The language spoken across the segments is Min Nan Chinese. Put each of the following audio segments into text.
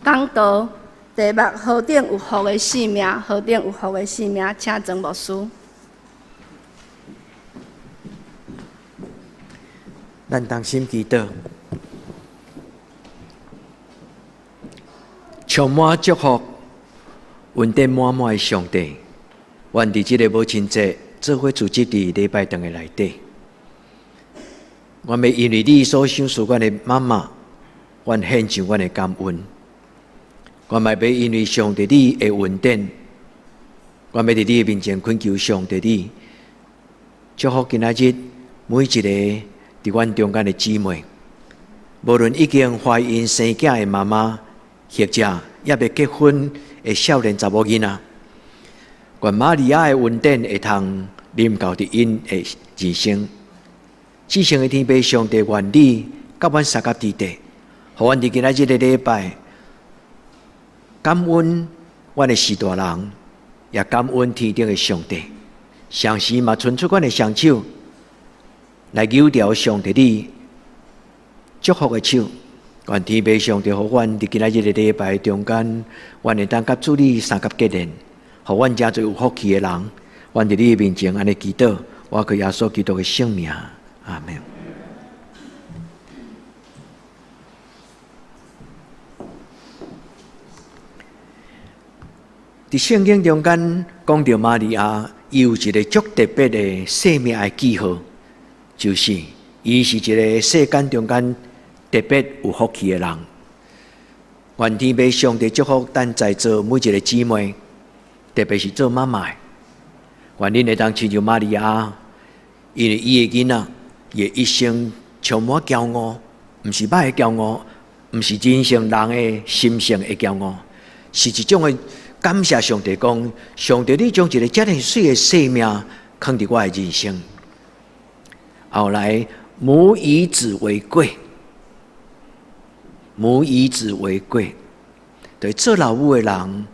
講道題目何等有福的性命，何等有福的性命，請曾牧師。咱同心祈禱，充滿祝福、恩典滿滿的上帝，願佇這个母親節做伙聚集佇禮拜堂的內底。阮欲因為你所賞賜阮的媽媽，阮獻上阮的感恩。阮嘛欲因為上帝你的恩典，阮欲佇你的面前懇求上帝你祝福今仔日每一个佇阮中間的姊妹，無論已經懷孕生囝的媽媽，或者猶未結婚的少年查某囡仔，願瑪利亞的恩典會通臨到佇𪜶的人生。至聖的天父上帝，願你佮阮相佮佇地，予阮佇今仔日的禮拜感恩阮的序大人，也感恩天頂的上帝。同時嘛，伸出阮的雙手來扭調上帝你祝福的手。願天父上帝予阮佇今仔日的禮拜中間，阮會當佮主你相佮結連，予阮成做有福氣的人。阮佇你的面前按呢祈禱，我靠耶穌基督的聖名，阿們。佇聖經中間講著瑪利亞，伊有一个足特別的生命的記號，就是伊是一个世間中間特別有福氣的人。願天父上帝祝福咱在座每一个姊妹，特別是做媽媽的。願恁會當親像瑪利亞，因為伊的囡仔，伊的一生充滿驕傲，毋是歹的驕傲，毋是人性人的心性的驕傲，是一種的感謝上帝講，上帝你將一个遮爾媠的生命囥佇我的人生。後來母以子為貴，母以子為貴，對做老母的人，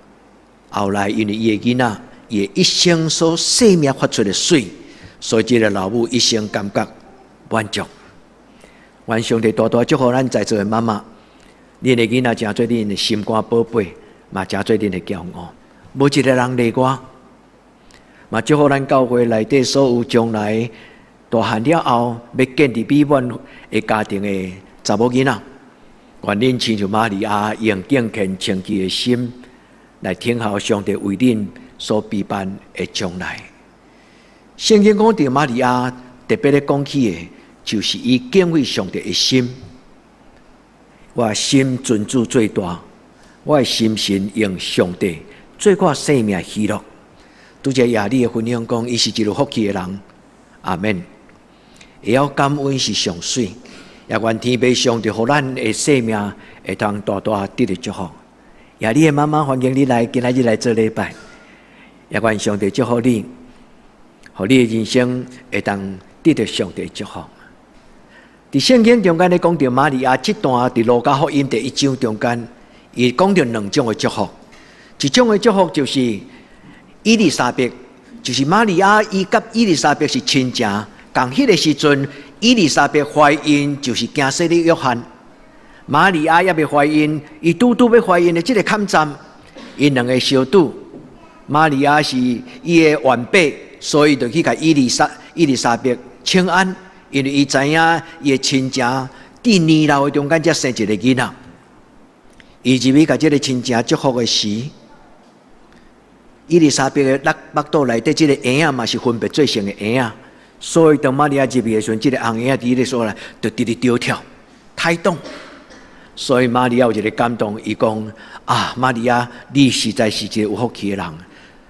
後來因為伊的囡仔，伊的一生所生命發出的媠，所以這个老母一生感覺滿足。願上帝大大祝福咱在座的媽媽，恁的囡仔成做恁的心肝寶貝，嘛成做恁的驕傲，無一个人例外。嘛祝福咱教會內底所有將來大漢了後欲建立美滿的家庭的查某囡仔，願恁親像瑪利亞用敬虔清潔的心來等候上帝為恁所備辦的將來。聖經講著瑪利亞特別咧講起的，就是伊敬畏上帝的心。我心尊主最大，我的心神用上帝做我生命喜樂。拄才亞里的分享講，伊是一個有福氣的人。阿們。會曉感恩是上媠，也願天父上帝予咱的生命會當大大得著祝福。亞里的媽媽歡迎你來今仔日來做禮拜，也願上帝祝福你，予你的人生會當得著上帝祝福。佇聖經中間咧講著瑪利亞這段，佇路加福音第一章中間，伊講著兩種的祝福。一種的祝福就是伊麗莎白，就是瑪利亞伊佮伊麗莎白是親情。仝彼个時陣，伊麗莎白懷孕，就是驚洗禮約翰。瑪利亞猶未懷孕，伊拄拄欲懷孕的這个坎站，𪜶兩个相拄。瑪利亞是伊的晚輩，所以就去共伊麗莎白請安，因為伊知影伊的親情佇年老的中間才生一个囡仔。伊入去共這个親情祝福的時，伊麗莎白的腹肚內底這个嬰仔嘛是分別做聖的嬰仔，所以當瑪利亞入去的時陣，這个紅嬰仔佇彼个所在就直直著跳，胎動。所以瑪利亞有一个感動，伊講啊，瑪利亞，你實在是一个有福氣的人。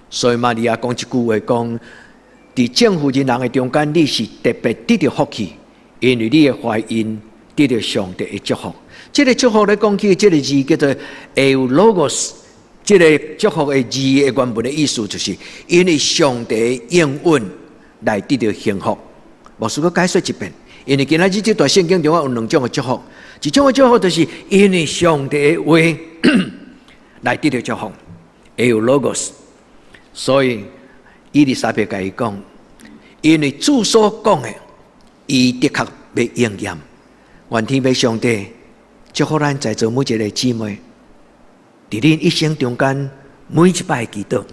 所以瑪利亞講一句話，講佇眾婦人人的中間，你是特別得著福氣，因為你的懷孕得著上帝的祝福。這个祝福咧講起，這个字叫做 Eulogos。這个祝福的字的原文的意思，就是因為上帝應允來得著幸福。牧師閣解說一遍，因為今仔日這段聖經中有兩種的祝福，一種的祝福就是因為上帝的話來得著祝福，Eulogos。所以伊麗莎白共伊講，因為主所講的，伊的確欲應驗。願天父上帝祝福咱在座每一个姊妹，佇恁一生中間每一擺祈禱，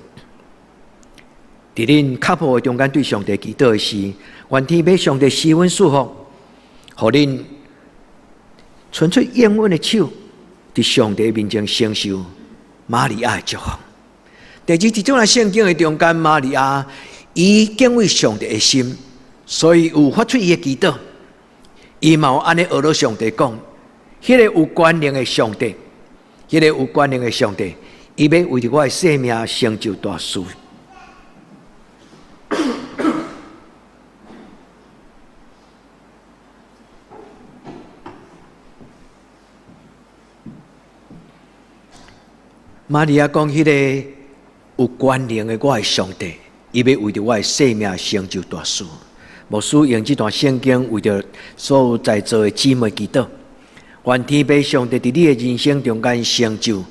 佇恁腳步的中間對上帝祈禱的時，願天父上帝施恩賜福，予恁伸出應允的手，佇上帝面前承受瑪利亞的祝福。第二，佇這段聖經的中間，瑪利亞伊敬畏上帝的心，所以有發出伊的祈禱。伊嘛有按呢學著上帝講，彼個有權能的上帝，彼個有權能的上帝，伊欲為著我的生命成就大事。瑪利亞講：彼個有權能的我的上帝，伊欲為著我的生命成就大事。牧師用這段聖經為著所有在座的姊妹祈禱，願天父上帝佇你的人生中間成就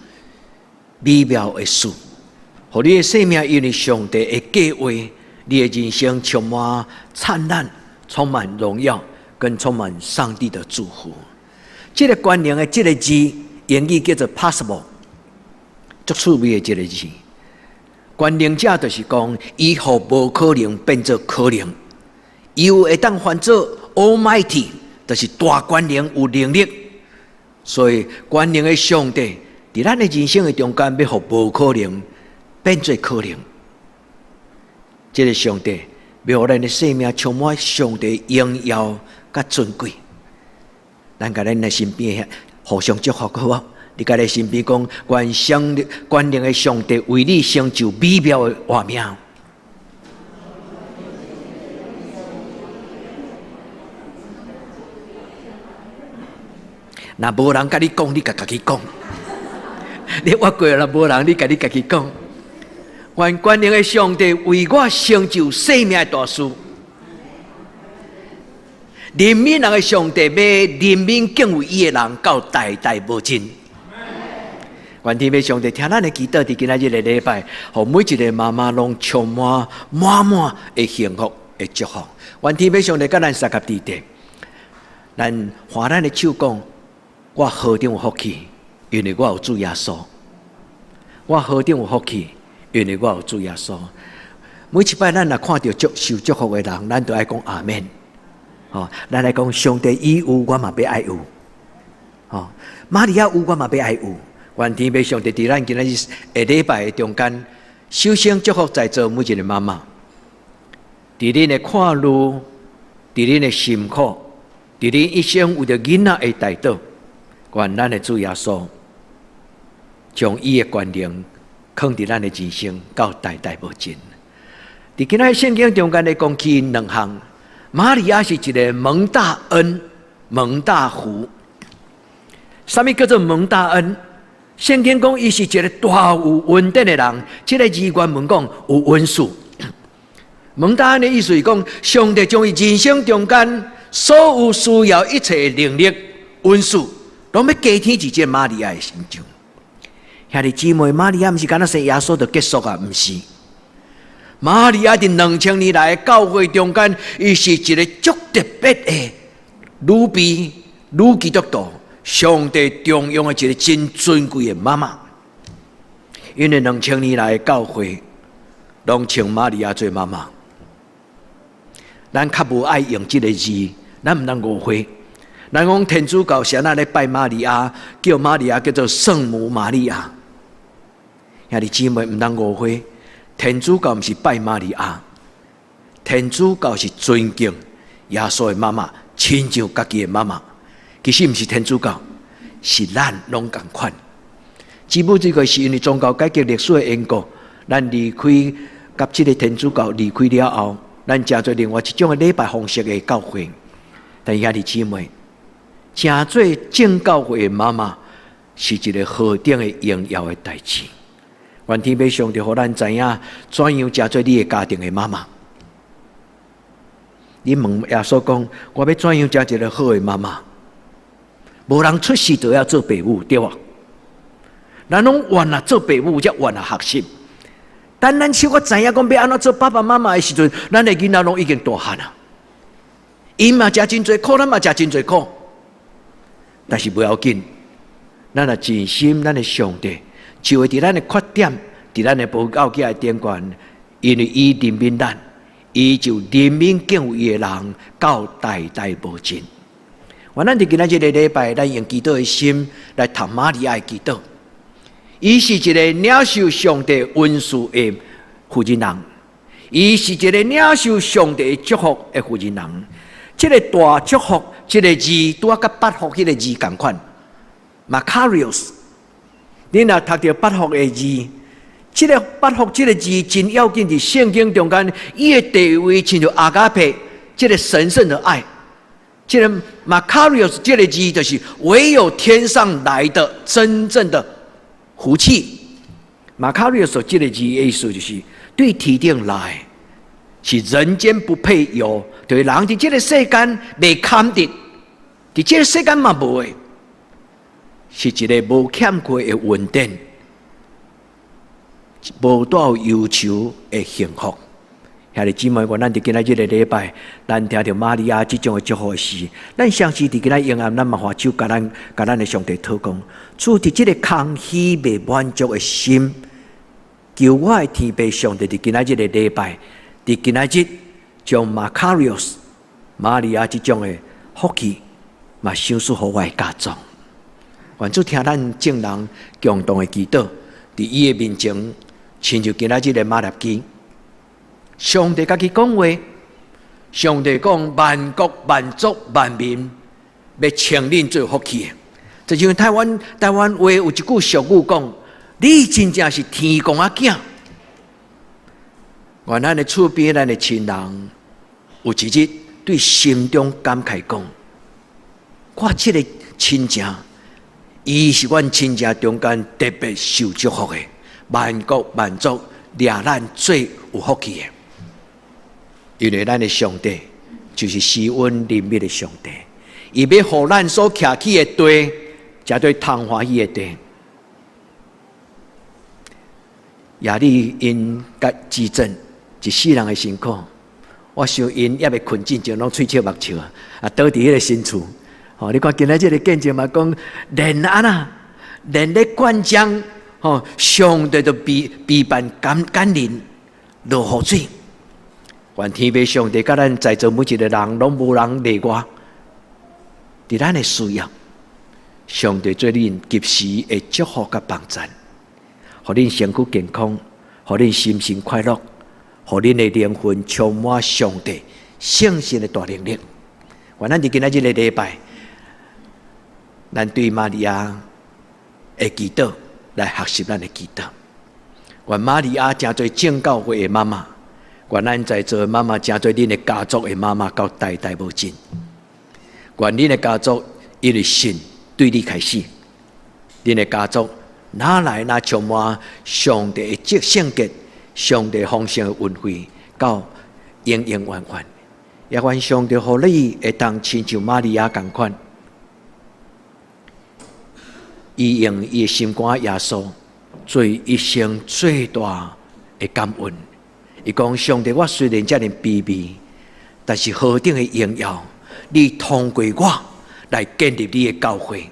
美妙的事，予你的生命因為上帝的計劃，你的人生充滿燦爛，充滿榮耀，更充滿上帝的祝福。這個權能的這個字，英語叫做 possible，足趣味的這個字。權能者就是講，伊予無可能變做可能，伊有會當翻做 Almighty，就是大權能有能力。所以權能的上帝，佇咱的人生的中間，欲予無可能變做可能。這個上帝欲予咱的生命充滿上帝榮耀佮尊貴。咱共咱的身邊互相祝福好無？你共你身邊講，願上權能的上帝為你成就美妙的活命。若無人共你講，你共家己講。你活過若無人，你共你家己講。願權能的上帝為我成就生命的大事。憐憫人的上帝欲憐憫敬畏伊的人，到代代無盡。願天父上帝聽咱的祈禱，佇今仔日的禮拜，予每一個媽媽攏充滿滿滿的幸福的祝福。願天父上帝佮咱相佮佇咧，咱揮咱的手講，我何等有福氣，因為我有主耶穌。我何等有福氣，因為我有主耶穌。每一擺咱若看著祝受祝福的人，咱都愛講阿們。吼，咱來講上帝伊有，我嘛欲愛有。吼，瑪利亞有，我嘛欲愛有。願天父上帝佇咱今仔日的禮拜的中間，首先祝福在座每一個媽媽，佇恁的看慮，佇恁的辛苦，佇恁一生為著囡仔的代禱，願咱的主耶穌將伊的權能囥佇咱的人生到代代無盡。佇今仔日聖經中間咧講起兩項，瑪利亞是一個蒙大恩、蒙大福。啥物叫做蒙大恩？聖經講伊是一個大有恩典的人，這個字原文講有恩賜。蒙大恩的意思是講，上帝將伊人生中間所有需要一切的能力、恩賜，攏欲加添佇這瑪利亞的身上。兄弟姊妹，瑪利亞毋是干焦生耶穌就結束啊，毋是。瑪利亞佇2000年來教會中間，伊是一個足特別的女婢、女基督徒。上帝重用的一個真尊貴的媽媽，因為2000年來的教會，攏稱瑪利亞做媽媽。咱較無愛用這個字，咱毋通誤會。咱講天主教是按怎咧拜瑪利亞，叫瑪利亞叫做聖母瑪利亞。兄弟姊妹毋通誤會，天主教毋是拜瑪利亞，天主教是尊敬耶穌的媽媽，親像家己的媽媽。其實毋是天主教，是咱攏仝款。只不過是因為宗教改革歷史的緣故，咱離開佮這個天主教離開了後，咱成做另外一種的禮拜方式的教會。但兄弟姊妹，成做正教會的媽媽，是一個何等的榮耀的代誌。願天父上帝予咱知影，怎樣成做你的家庭的媽媽。你問耶穌講，我欲怎樣成一個好的媽媽？無人出世就要做爸母，對無？咱攏願啊做爸母，才願啊學習。等咱小可知影講欲按怎做爸爸媽媽的時陣，咱的囡仔攏已經大漢啊。𪜶嘛食真濟苦，咱嘛食真濟苦。但是無要緊，咱若盡心，咱的上帝就會佇咱的缺點，佇咱的無夠額的頂懸，因為伊憐憫咱，伊就憐憫敬畏伊的人，到代代無盡。願咱佇今仔這個禮拜，咱用祈禱的心來讀瑪利亞的祈禱。伊是一個領受上帝恩賜的婦人人，伊是一個領受上帝祝福的婦人人。這個大祝福，這個字拄仔佮八福彼個字仝款。Makarios，你若讀著八福的字，這個八福這個字真要緊，佇聖經中間，伊的地位親像 agape，這個神聖的愛。這個 Makarios 這個字就是唯有天上來的真正的福氣。Makarios 這個字的意思就是對天頂來，是人間不配有，對人佇這個世間袂堪得，佇這個世間嘛無的，是一個無欠缺的恩典，無帶憂愁的幸福。兄弟姊妹，願咱佇今仔這個禮拜，咱聽著瑪利亞這種的祝福的時，咱相信佇今仔黑暗，咱嘛揮手共咱的上帝禱告，主佇這個空虛袂滿足的心，求我的天父上帝佇今仔這個禮拜，佇今仔日將 Makarios 瑪利亞這種的福氣，嘛賞賜予我的家族。願主聽咱眾人共同的祈禱，佇伊的面前，親像今仔這個馬立基。上帝共伊講話，上帝講萬國萬族萬民欲稱恁做福氣的。就像台灣話有一句俗語講：你真正是天公仔囝。願咱的厝邊，咱的親人，有一日對心中感慨講：我這個親情，伊是阮親情中間特別受祝福的，萬國萬族掠咱最有福氣的。因為咱的上帝就是施恩憐憫的上帝，伊欲予咱所徛起的地，成做通歡喜的地。夜裡𪜶佮之陣一世人的辛苦，我想𪜶猶未睏進前，攏喙笑目笑啊，倒佇彼個新厝。吼，你看今仔這個見證嘛，講連按怎，連咧灌漿，吼，上帝都備辦甘甘霖落雨水。願天父上帝佮咱在座每一個人，攏無人例外。佇咱的需要，上帝做恁及時的祝福佮幫贊，予恁身軀健康，予恁心神快樂，予恁的靈魂充滿上帝聖神的大能力。願咱佇今仔這個禮拜，咱對瑪利亞的祈禱來學習咱的祈禱。願瑪利亞成做眾教會的媽媽。願咱在座的媽媽成做恁的家族的媽媽，到代代無盡。願恁的家族因為信對你開始，恁的家族哪來哪充滿上帝的聖潔、上帝豐盛的恩惠，到永永遠遠。也願上帝予你會當親像瑪利亞仝款，伊用伊的心肝耶穌做一生最大的感恩。伊講：上帝，我雖然遮爾卑微，但是何等的榮耀！你通過我來建立你的教會。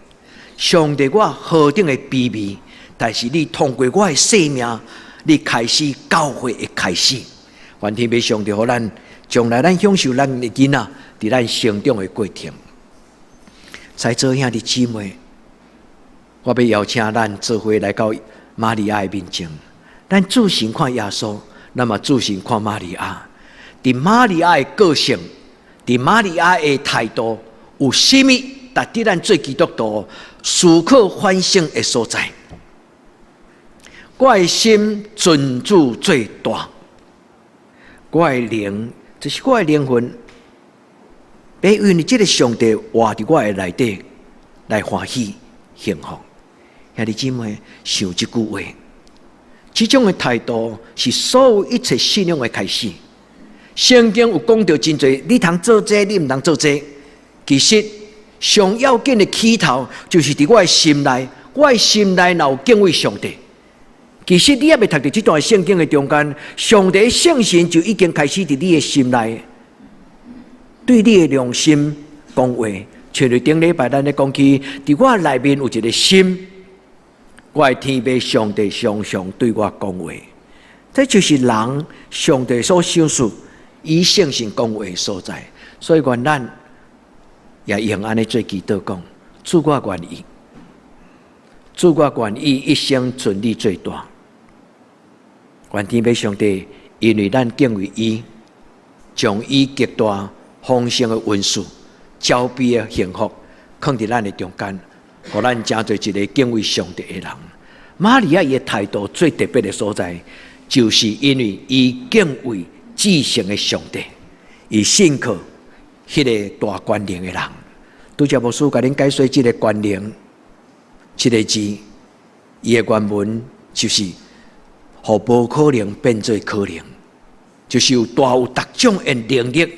上帝，我何等的卑微，但是你通過我的生命，你開始教會的開始。願天父上帝予咱將來咱享受咱的囡仔佇咱成長的過程。在座兄弟姊妹，我欲邀請咱做伙來到瑪利亞的面前，咱注神看耶穌。咱嘛注神看瑪利亞，佇瑪利亞的個性，佇瑪利亞的態度，有啥物值得咱做基督徒思考反省的所在？我的心尊主做大，我的靈就是我的靈魂，欲因為這個上帝活佇我的內底來歡喜幸福。兄弟姊妹，想這句話。這種的態度是所有一切信仰的開始。聖經有講著真濟，你通做這個，你毋通做這個。其實上要緊的起頭，就是佇我的心內，我的心內若有敬畏上帝。其實你猶未讀著這段聖經的中間，上帝聖神就已經開始佇你的心內，對你的良心講話。像頂禮拜咱咧講起，佇我內面有一個心。我的天父上帝常常對我講話，這就是人上帝所賞賜以聖神講話的所在。所以願咱也用按呢做祈禱講：主我願意，主我願意一生盡你最大。願天父上帝，因為咱敬畏伊，將伊極大豐盛的恩賜、澆灌的幸福，囥佇咱的中間。予咱成做一个敬畏上帝的人。瑪利亞伊的態度最特別的所在，就是因為伊敬畏至聖的上帝，伊信靠彼个大權能的人。拄才牧師共恁解說這个權能，這个字，伊的原文就是予無可能變做可能，就是有大有逐種的能力、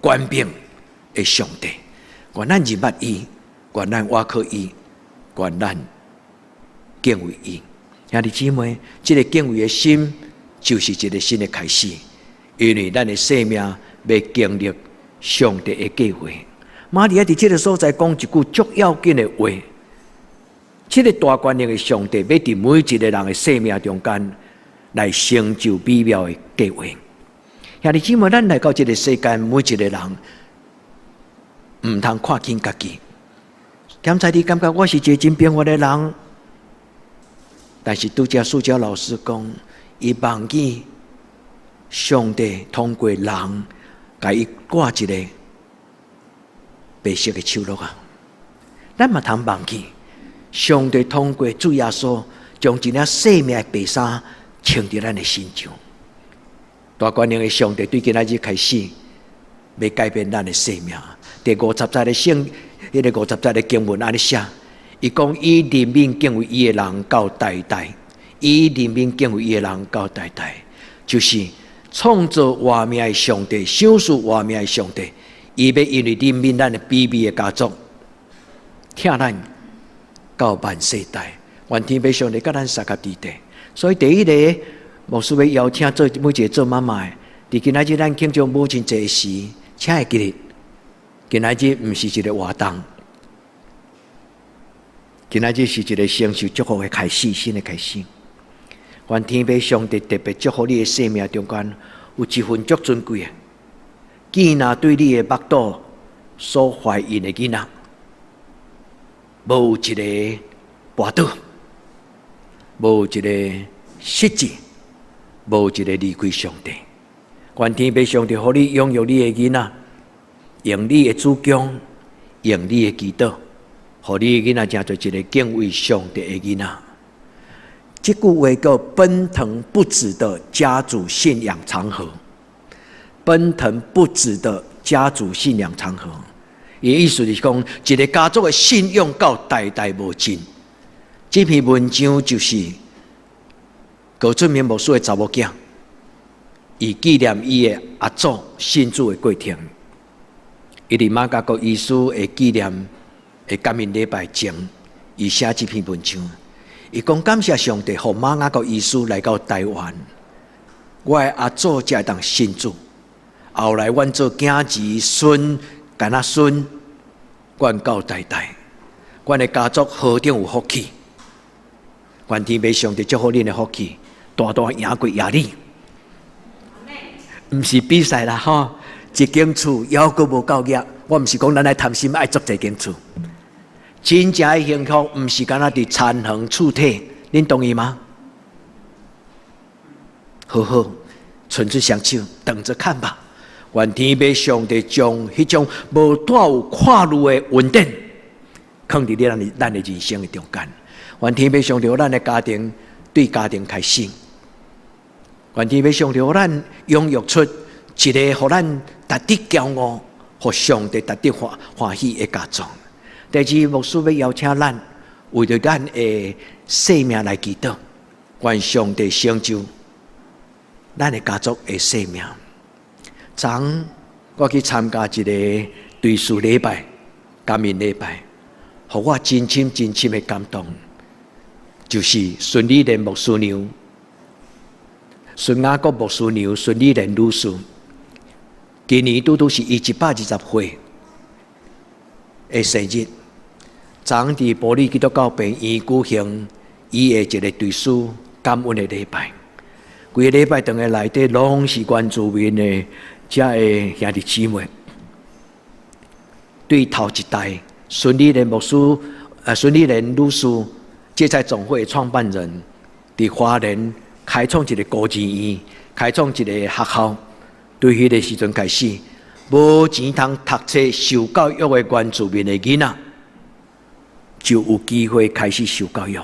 權柄的上帝。願咱認捌伊，願咱倚靠伊，願咱敬畏伊。兄弟姊妹，這个敬畏的心就是一个新的開始，因為咱的生命欲經歷上帝的計劃。瑪利亞佇這个所在講一句足要緊的話，這个大權能的上帝欲佇每一个人的生命中間來成就美妙的計劃。兄弟姊妹，咱來到這个世間，每一个人毋通看輕家己。剛才你感覺我是一个真平凡的人，但是拄才書教老師講，伊夢見上帝通過人，共伊掛一个白色的手罌啊！咱嘛通夢見上帝通過主耶穌，將一領生命的白衫穿佇咱的身上。大權能的上帝對今仔日開始，欲改變咱的生命。第五十節的聖，彼个五十節的經文按呢寫，伊講以憐憫敬畏伊的人到代代，以憐憫敬畏伊的人到代代，就是創造活命的上帝，賞賜活命的上帝，伊欲因為憐憫咱的卑微的家族，疼咱到萬世代，願天父上帝佮咱相佮佇底。所以第一个，牧師欲邀請做每一个做媽媽的，佇今仔日咱慶祝母親節時，請會記得，今仔日毋是一个活動，今仔日是一个承受祝福的開始，新的開始。願天父上帝特別祝福你的生命中間有一份足尊貴的，見若對你的腹肚所懷孕的囡仔，無一个跋倒，無一个失志，無一个離開上帝。願天父上帝予你養育你的囡仔，用你的主張，用你的祈禱，予你的囡仔成做一个敬畏上帝的囡仔。這句話叫奔騰不止的家族信仰長河，奔騰不止的家族信仰長河。伊意思是講，一个家族的信仰到代代無盡。這篇文章就是高俊明牧師的查某囝，伊紀念伊的阿祖信主的過程。伊佇馬雅各醫師的紀念的感恩禮拜前，伊寫這篇文章。伊講感謝上帝，予馬雅各醫師來到台灣，我的阿祖才會當信主。後來阮做囝兒孫，敢若孫，阮到代代，阮的家族何等有福氣！願天父上帝祝福恁的福氣，大大贏過亞里。毋是比賽啦，吼！一間厝猶閣無夠額，我毋是講咱愛貪心愛足濟間厝。真正的幸福，毋是干焦佇田園厝體，恁同意嗎？好好，伸出雙手，等著看吧。願天父上帝將彼種無帶有看慮的恩典，囥佇咱的人生的中間。願天父上帝，予咱的家庭對家庭開始。願天父上帝，予咱養育出一个予咱值得驕傲、予上帝值得歡喜的家族。第二，牧師欲邀請咱為著咱的生命來祈禱，願上帝成就咱的家族的生命。昨我去參加一个追思禮拜、感恩禮拜，予我真深真深的感動，就是孫理蓮牧師娘、孫雅各牧師娘、孫理蓮女士，今年拄拄是伊120歲的生日。昨佇埔里基督教病院舉行伊的一个追思感恩的禮拜。規个禮拜堂的內底攏是原住民的遮的兄弟姊妹。對頭一代孫理蓮牧師，孫理蓮女士，芥菜種會創辦人，佇花蓮開創一個孤兒院，開創一個學校。對彼個時陣開始，無錢通讀冊受教育的原住民的囡仔，就有機會開始受教育。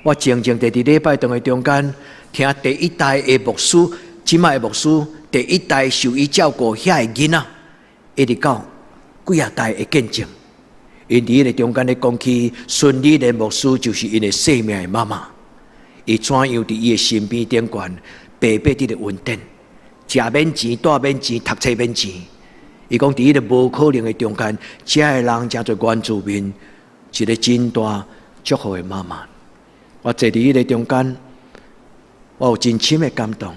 我靜靜佇禮拜堂的中間，聽第一代的牧師，這擺的牧師，第一代受伊照顧遐的囡仔，一直到幾仔代的見證。𪜶佇彼個中間咧講起孫理蓮牧師就是𪜶的生命的媽媽，伊怎樣佇伊的身邊頂懸白白得的恩典，食免錢，蹛免錢，讀冊免錢。伊講佇彼個無可能的中間，遮的人成做原住民，一個真大祝福的媽媽。我坐佇彼個中間，我有真深的感動。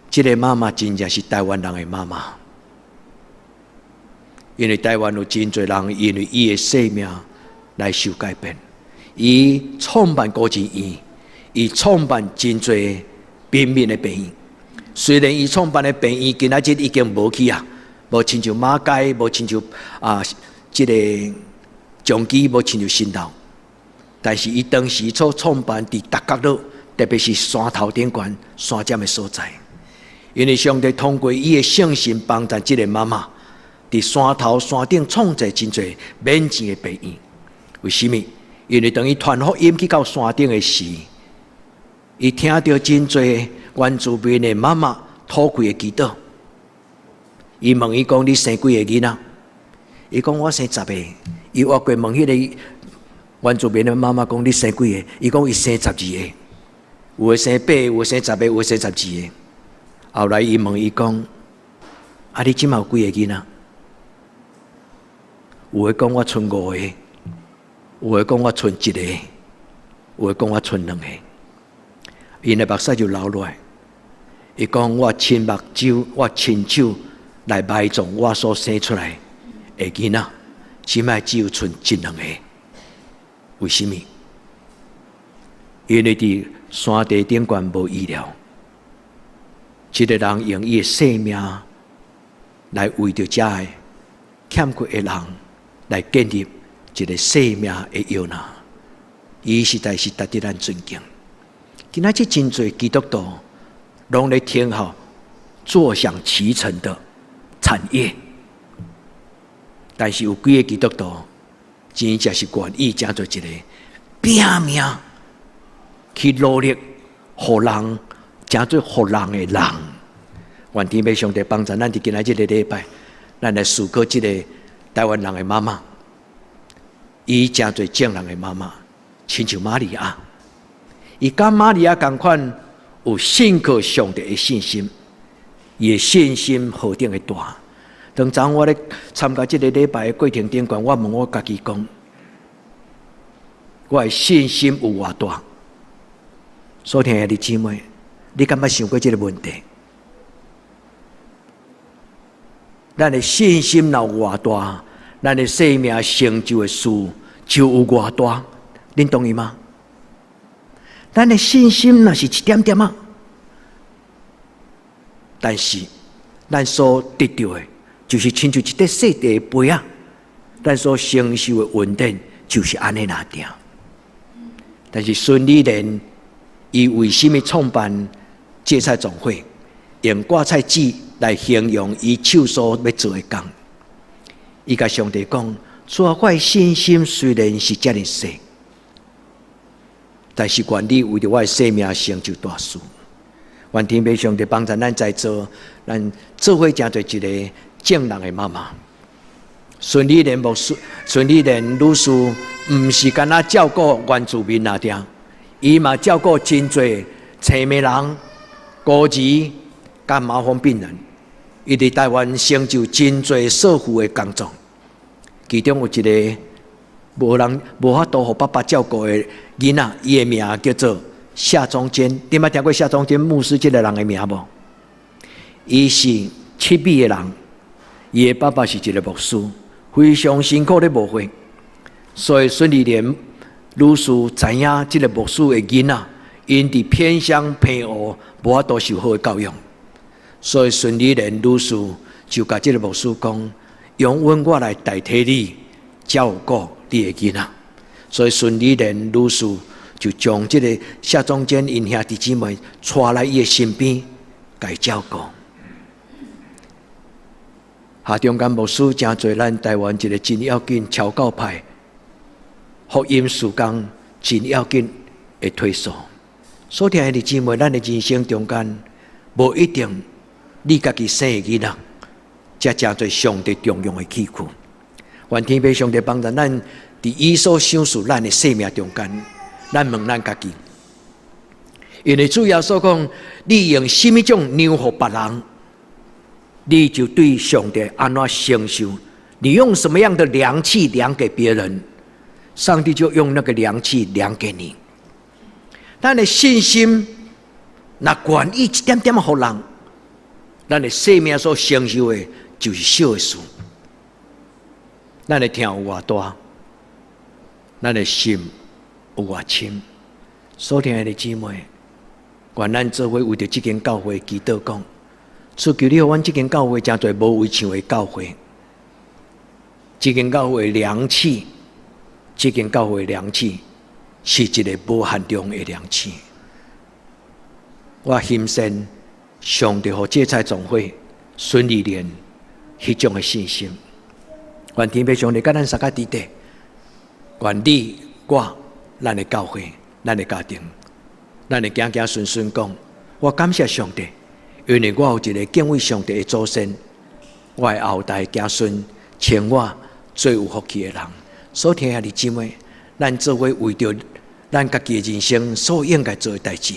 這個媽媽真正是台灣人的媽媽，因為台灣有真濟人因為伊的生命來受改變。伊創辦孤兒院，伊創辦真濟貧民的病院。雖然伊創辦的病院今仔日已經無去啊，無親像馬偕，無親像啊，這個松基，無親像新老。但是伊當時所創辦佇逐角落，特別是山頭頂懸山尖的所在，因為上帝通過伊的聖神幫助這個媽媽，佇山頭山頂創造真濟免錢的病院。為啥物？因為當伊傳福音去到山頂的時，伊聽著真濟原住民的媽媽討開的祈禱。伊問伊講：你生幾個囡仔？伊講：我生十個。伊越過問彼個原住民的媽媽講：你生幾個？伊講：伊生12個。有的生八個，有的生十個，有的生十二個。後來伊問伊講：啊，你這馬有幾個囡仔？有的講我賰五個，有的講我賰一個，有的講我賰兩個。𪜶的目屎就流落來。伊講我親目睭，我親手來埋葬我所生出來的囡仔，這擺只有賰一兩個。為啥物？因為佇山地頂懸無醫療，這個人用伊的生命來為著遮的欠缺的人來建立一個生命的搖籃，伊實在是值得咱尊敬。今仔日真濟基督徒攏咧聽候坐享其成的產業，但是有幾个基督徒真正是願意成做一個拼命去努力，予人成做予人的人。願天父上帝幫助咱佇今仔這個禮拜，咱來思考這個台灣人的媽媽，伊成做眾人的媽媽，親像瑪利亞，伊佮瑪利亞仝款有信靠上帝的信心，伊的信心何等的大。當昨我咧參加這個禮拜的過程頂懸，我問我家己講，我的信心有偌大？所聽的弟姊妹，你敢捌想過這個問題？咱的信心若有偌大，咱的生命成就的事就有偌大，恁同意嗎？咱的信心若是一點點仔，但是咱所得著的，就是親像一塊細塊的被仔，咱所承受的恩典就是按呢爾定。但是孫理蓮伊為啥物創辦芥菜種會，用掛菜籽來形容伊手所欲做的工？伊共上帝講：主啊，我的信心雖然是遮爾細，但是願你為著我的生命成就大事。願天父上帝幫助咱在座，咱做伙成做一個眾人的媽媽。孫理蓮牧師、孫理蓮女士，毋是干焦照顧原住民爾定，伊嘛照顧真濟青盲人、孤兒、佮麻風病人。伊佇台灣成就真濟社福的工作，其中有一個無人無法度予爸爸照顧的囡仔，伊的名叫做夏忠堅。你捌聽過夏忠堅牧師這個人的名無？伊是七美的人，伊的爸爸是一個牧師，非常辛苦咧牧會，所以孫理蓮女士知影這个牧師的囡仔，𪜶佇偏鄉澎湖無法度受好的教育，所以孫理蓮女士就共這个牧師講：容允我來代替你照顧你的囡仔。所以孫理蓮女士就將這个謝總監𪜶兄弟姊妹帶來伊的身邊，共伊照顧。夏中間牧師誠濟咱台灣一个真要緊僑教派福音事工真要緊的推手。所以兄弟姊妹，咱的人生中間，無一定你家己生的囡仔，才成做上帝重用的器具。願天父上帝幫助咱，佇伊所賞賜咱的生命中間，咱問咱家己，因為主耶穌講，你用啥物種量予別人，你就對上帝按怎承受。你用什麼樣的量器量給別人，上帝就用那個量器量給你。咱的信心，若願意一點點予人，咱的生命所承受的，就是小的事。咱的疼有偌大，咱的心有偌深。所疼愛的姊妹，願咱做伙為著這間教會祈禱講，主求你予阮這間教會成做無圍牆的教會，這間教會量器，這間教會量器是一个無限量的量器。我深信上帝予芥菜種會孫理蓮彼種的信心。願天父上帝佮咱相佮佇咧，願你我咱的教會、咱的家庭、咱的子子孫孫講，我感謝上帝，因為我有一个敬畏上帝的祖先，我的後代子孫稱我做有福氣的人。所以兄弟姊妹，咱做伙為著咱家己的人生所應該做的代誌，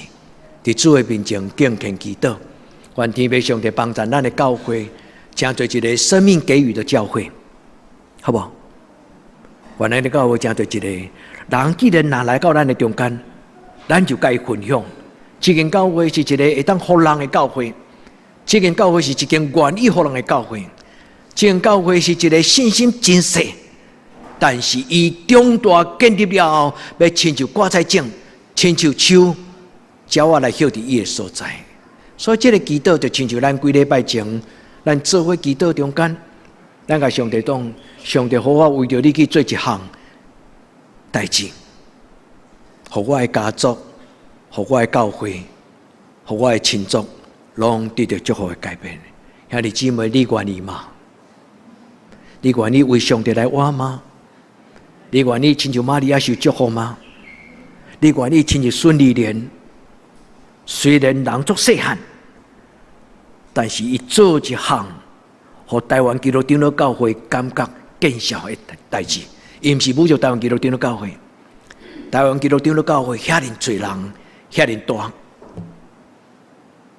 佇主的面前敬虔祈禱，願天父上帝幫助咱的教會，成做一个生命給予的教會，好無？願咱的教會成做一个人，既然若來到咱的中間，咱就共伊分享。這間教會是一个會當予人的教會，這間教會是一間願意予人的教會，這間教會是一个信心真細，但是伊長大建立了後，欲親像芥菜種，親像樹，鳥仔來歇佇伊的所在。所以這个祈禱就親像咱幾禮拜前，咱做伙祈禱中間，咱共上帝講，上帝予我為著你去做一項代誌，予我的家族，予我的教會，予我的親族，攏得著祝福的改變。兄弟姊妹，你願意嗎？你願意為上帝來活嗎？你願意親像瑪利亞受祝福嗎？你願意親像孫理蓮？雖然人足細漢，但是伊做一項，予台灣基督長老教會感覺見效的代誌。伊毋是侮辱台灣基督長老教會，台灣基督長老教會遐爾濟人，遐爾大，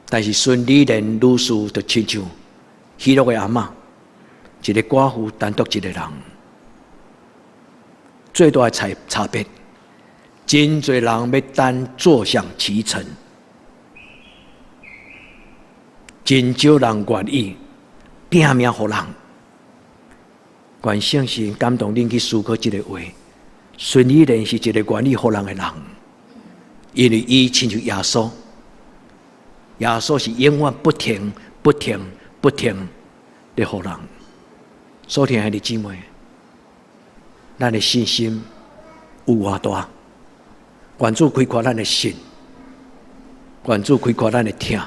但是孫理蓮女士就親像喜樂的阿嬤，一个寡婦單獨一个人，最大的差別，真濟人欲等坐享其成，真少人願意拚命予人。願聖神感動恁去思考這个話。孫理蓮是一个願意予人的人，因為伊親像耶穌，耶穌是永遠不停、不停、不停咧予人。所以兄弟姊妹，咱的信心有偌大？願主開闊咱的心，願主開闊咱的疼，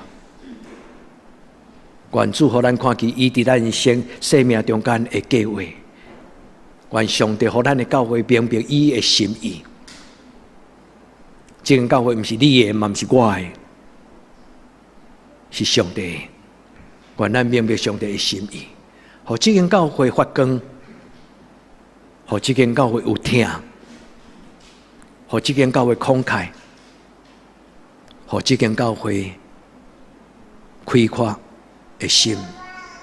願主予咱看見伊佇咱生命中間的計劃。願上帝予咱的教會明白伊的心意。這間教會毋是你的，嘛毋是我的，是上帝的。願咱明白上帝的心意，予這間教會發光，予這間教會有疼，予這間教會慷慨，予這間教會開闊的心。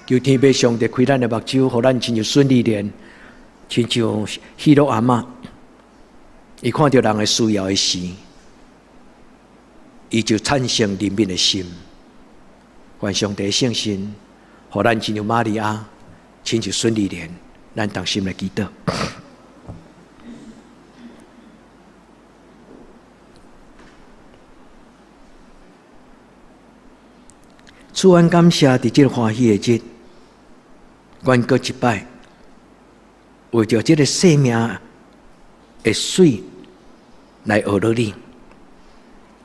求天父上帝開咱的目睭，予咱親像孫理蓮，親像喜樂阿嬤，伊看著人的需要的時，伊就產生憐憫的心。願上帝聖神，予咱親像瑪利亞，親像孫理蓮，咱同心來祈禱。主，阮感謝佇這个歡喜的日，阮閣一擺為著這个生命的媠來學了你。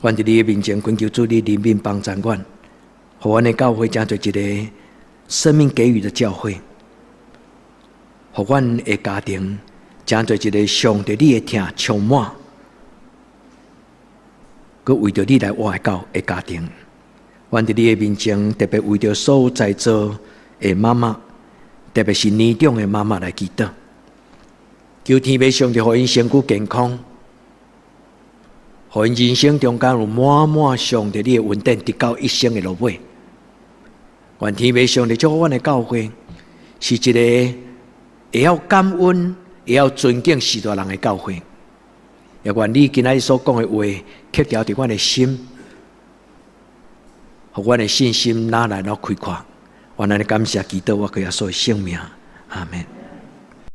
阮佇你的面前懇求主，你憐憫幫助阮，予阮的教會成做一个生命給予的教會，予阮的家庭成做一个上帝你的疼充滿，閣為著你來活的教的家庭。阮佇你的面前，特別為著所有在座的媽媽，特別是年長的媽媽來祈禱，求天父上帝予𪜶身軀健康，予𪜶人生中間有滿滿上帝你的恩典，直到一生的落尾。願天父上帝祝福阮的教會，是一个會曉感恩、會曉尊敬序大人的教會。也願你今仔日所講的話，刻牢佇阮的心，予阮的信心愈來愈開闊。願咱的感謝祈禱，我閣耶穌的聖名，阿門。